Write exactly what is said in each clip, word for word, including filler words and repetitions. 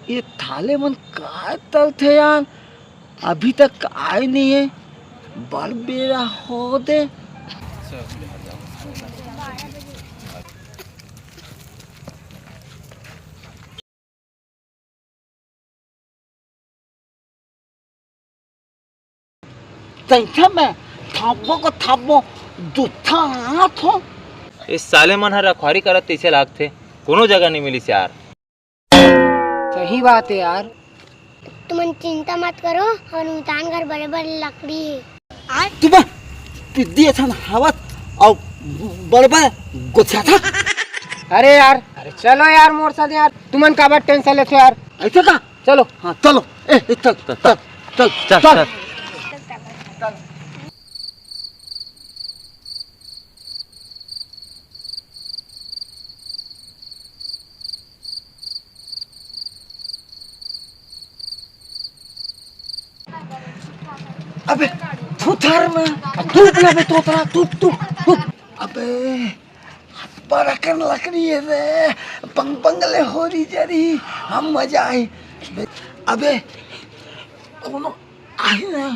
ये थाले मन काय तलथे यार, अभी तक आए नहीं है, बड़ बेरा हो दे। तैसे मैं थापो को थापो जूठा हाथ हो। इस साले मन ह रखवारी करत तैसे लागथे, कोनो जगह नहीं मिलिस यार। सही बात है यार। तुमन चिंता मत करो, हमर उतान घर बड़े बड़े लकड़ी है। तुम पिद्दी असन हवत अउ बड़े बड़े गोछा था। अरे यार, अरे चलो यार मोर साथ यार, तुमन काबर टेंशन लेते हो यार? ऐसे का? चलो। हाँ चलो। ए, ए, चल चल चल चल चल। अबे थुथर में धूप ना बे तोतरा, धूप धूप धूप। अबे बड़कन लकड़ी है रे, पंग पंग ले होरी जरी, हम मजा आई। अबे कोनो आही ना,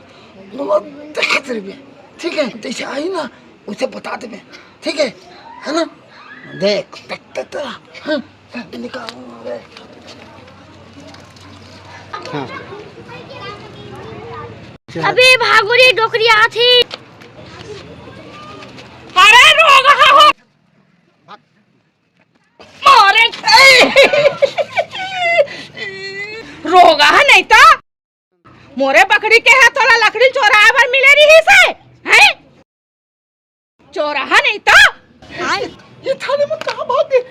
कोनो देखत रहिबे, ठीक है? जैसे आही ना, उसे बता देबे, ठीक है? है ना? देख, देख, देख, देख, हाँ, निकाल रे। हाँ। अबे भागो रे, डोकरी आथे। अरे रोगहा हो। मारे। रोगहा नहीं तो मोरे बकरी के हाथ वाला लकड़ी चोराए बर मिले रही से, हैं? चोराहा नहीं तो। ये थाने में कहाँ भाग गए?